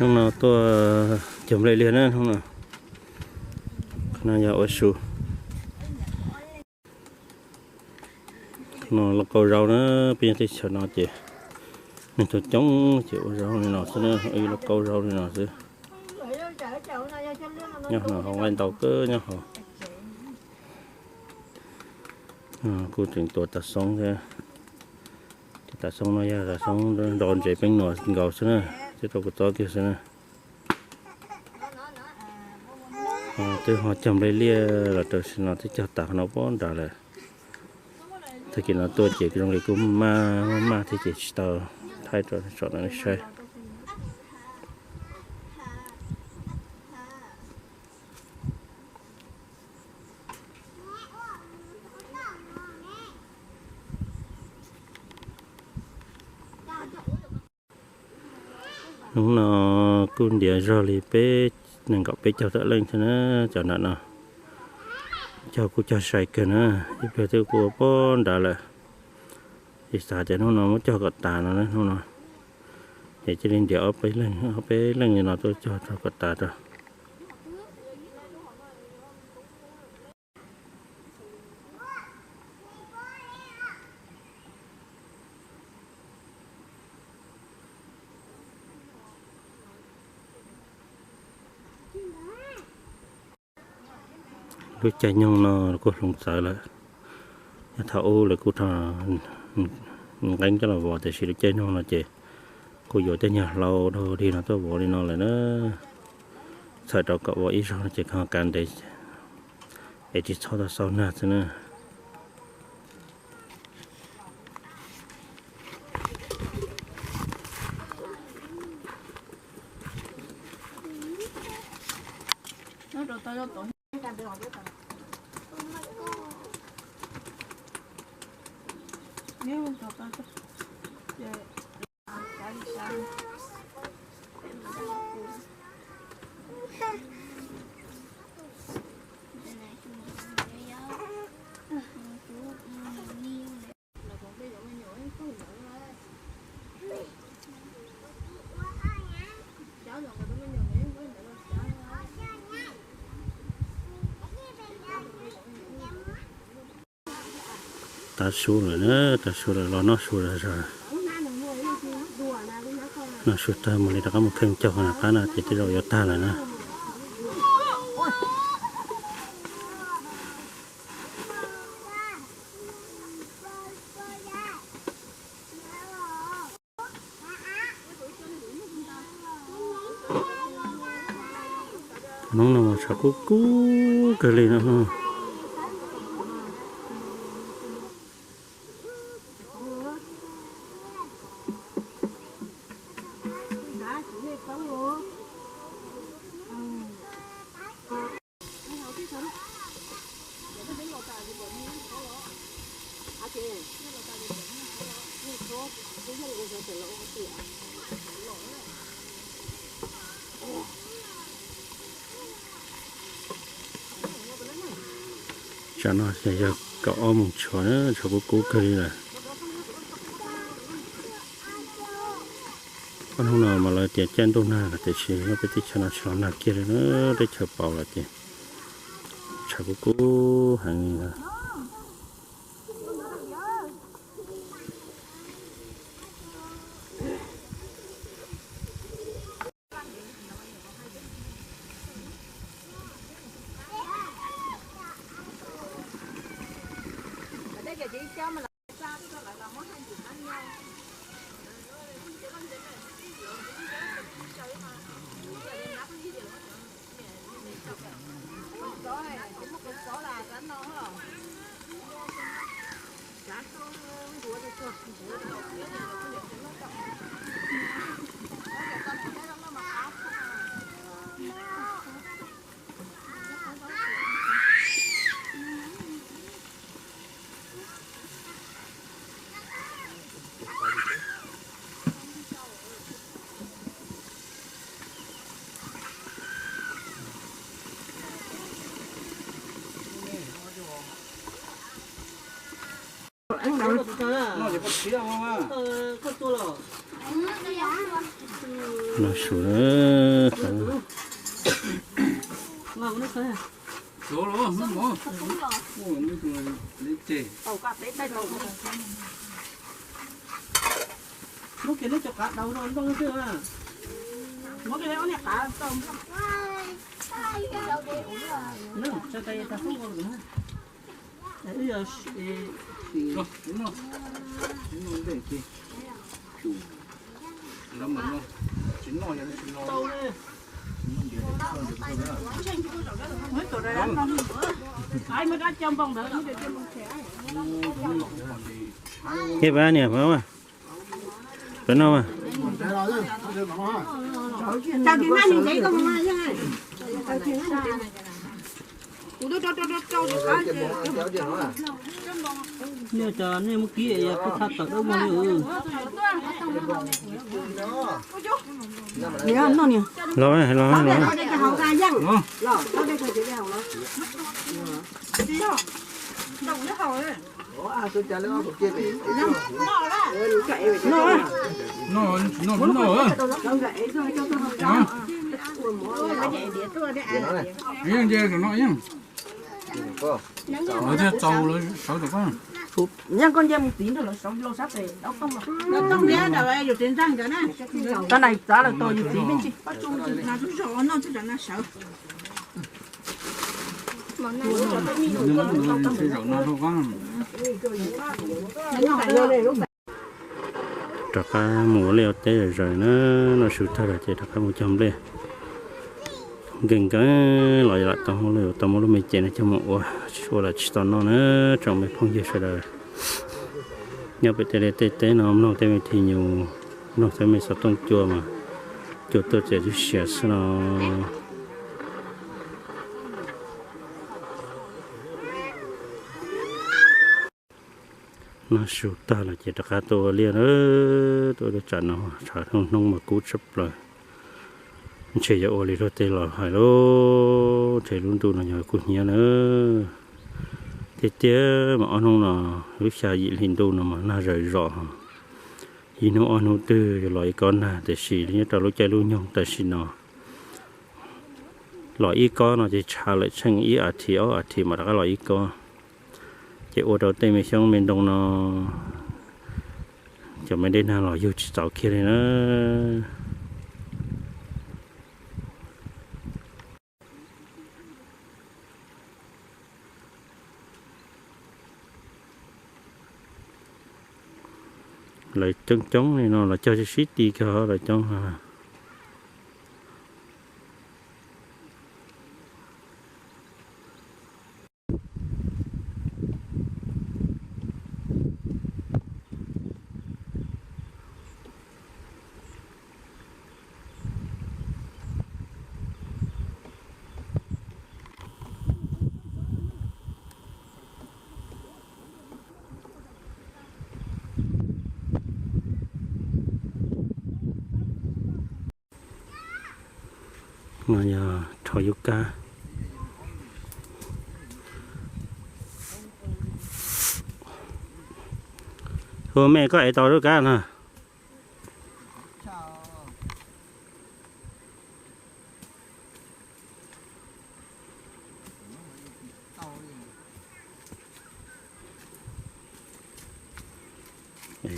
Hnub no tuaj cog nplej liaj na hnub no. Qhov no yog ua su. Qhov no lauj kaub zaub na, peb nyob teb chaws no ces neeg coob coob ces ua zaub li no xwb na, ua lauj kaub zaub li no xwb. Nyob no hauv nqaij ntau kawg nyob hauv. Kuj tseem tuav tav xoob thiab. Ces tav xoob no yog tav xoob nrog ntses peeb nuam nkaus xwb na, twb rau kuv txob kiag xwb na. Twb ho cog nplej liaj los rau sim no twb cog tas qhov no poob nrad lawm. Tag kis no tuaj ces zoo li kuj maj maj thiab ces tsis tau thaij rau tsom no nej saib. Hnub no kuj ntiav zog li peb nees nkaum peb caug tawm leej thiab na, cov nram no cog kuj cog sai kawg na, ib pliag twb kuj ua poob nrad lawm. Ces xav tias hnub no muab cog kom tas no hnub no, ces cia li ntiav ob peb leej, ob peb leej li no tuaj cog rau kom tas rau. Lub caij nyoog no kuj hloov txawv lawm. Nyob thaum ub lawv kuj rho nqeeb coj los vov, tiam sis lub caij nyoog no ces kuj yuav tej nyuag hlau dog dig no tuaj vov li no lawm na. Txhawm rau kom ua ib zaug no ces kho kav ntev es tsis txhob tau xauj nag xwb na. Tav su lawm na, tav su lawm los noj su zog zog. Noj su tag mam li rov qab mus kheej cog qhov no qab na ces tej zaum yuav tag lawm na. Hnub no mas tshav kub kub kawg li no. Tsam no yog kaum ob moos tshuav na, tshav kub kub kawg li lawm. Ob hnub no mas lawv tias caij ntuj nag lawm tiam sis peb teb chaws no tsis los nag kiag li na, teb chaws paus lawm ces tshav kub kub heev li. Noj su. Muab kiag nej cov qav daus rau ntoo xwb. Muab kiag nej ob niag qav rau ntoo. Thiab pab niam pab, pab noj mas. Nej cov nej muab kib yog kuj txha tawm dawb vog li. Los, los, los. Yeej nce rau no yeej. Lawv thiaj txaus lawv sawv rau koj. Yeej koj nce mus txiv nrog lawv sawv lau sab tes dab tooj los. Tab nais txav lawm tau yus txiv me ntsis. Rov qab mus ua liaj ua teb zom zaws na, noj su tag lawm ces rov qab mus cog nplej. Nkees nkees los yog lam tau hauj lwm, tau muab lub me cev no coj mus ua, tsis ua los tsis tau noj na. Tsoom me phooj ywg sawv daws, nyob pem tej liaj tej teb no mloog tej me thi nyus, mloog tej me xov tooj cua mas cua tuaj txias tib siav xwb no. Noj su tag lawm ces rov qab tuaj ua liaj na. Tuaj ua liaj tsam no tshav hnub hnub mas kub tshaj plaws. Ntshe yuav ua li luag tej laus hais lauj, ntshe lub ntuj no yog kuj hnyiab na. Tiag tiag mas ob hnub no, lub xya yim hli ntuj no mas nag zawm zom. Ib hnub ob hnub twg yuav los ib kob nag, tiam sis nyob rau lub caij lub nyoog tam sim no los ib kob no ces tshav lawm, tsheej ib as thiv ob as thiv mam rov qab los ib kob. Ces ua rau tej me xyoob me ntoo no cov me dej nag los yug tsis txaus kiag li na. Lawv coob coob li no los cog sib ti kawg lawv coob. No yog rhau yub kab. Hu me koj ev tau lub kab no.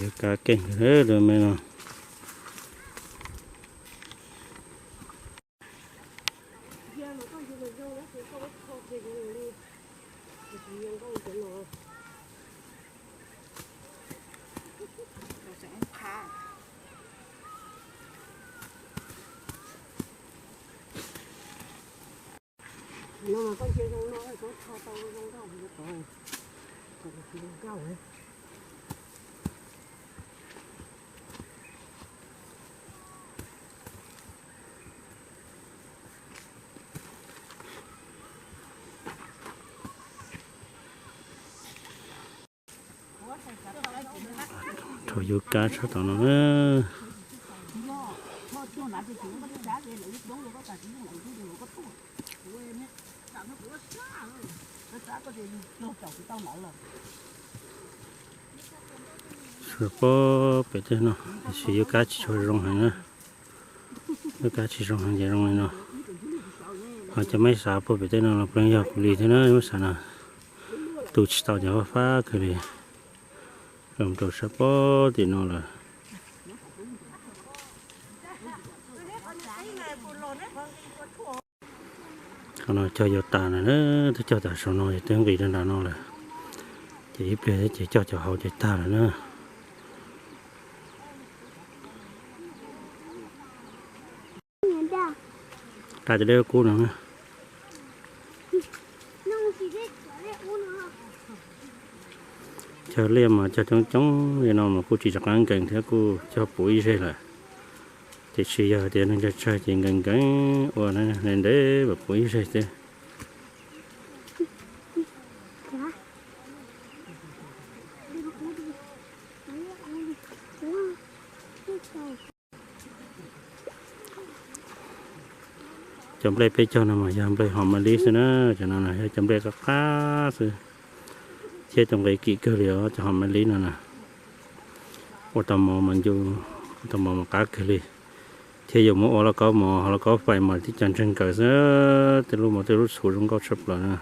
Yub kab keej lawm me no. Rhau yub kab tshaj tau no. Los puag pem tej no tiam sis yuav kab tsis tshua zoo heev na. Yuav kab tsis zoo heev ces zoo li no. Ho cov meb xav puag pem tej no los pleev yog kuv li thiab na, meb xav no. Tu tsis tau ces fab fab kawg li. Los rau sab puag tim no lawm. Qhov no cog yuav tas lawm na, twb cog tas saum no es twb nqis rau nram no lawm. Ces ib pliag ces cog cov hauv ces tag lawm na. Qa cov dej kub no. Cog liaj mas cog coob coob li no mas kuj tsis rov qab nkees thiab, kuj cog puv ib zeg lawm. Tiam sis yog tias neeg tsawg tsawg ces nkees nkees ua ntev ntev mam puv ib zeg xwb. Cov nplej peb cog no mas yog nplej hom mab lib xwb na, cov no yog cov nplej qab qab xwb, thiab cov nqe kim kawg li os cov hom mab lib no na. Ua tau mov mas ncu, ua tau mov mas qab kawg li, thiab yuav muab ua lauj kaub mov, ho lauj kaub fais mas tib co ntseeg kawg xwb, tej lub mov tej lub txhuv zoo nkauj tshaj plaws na.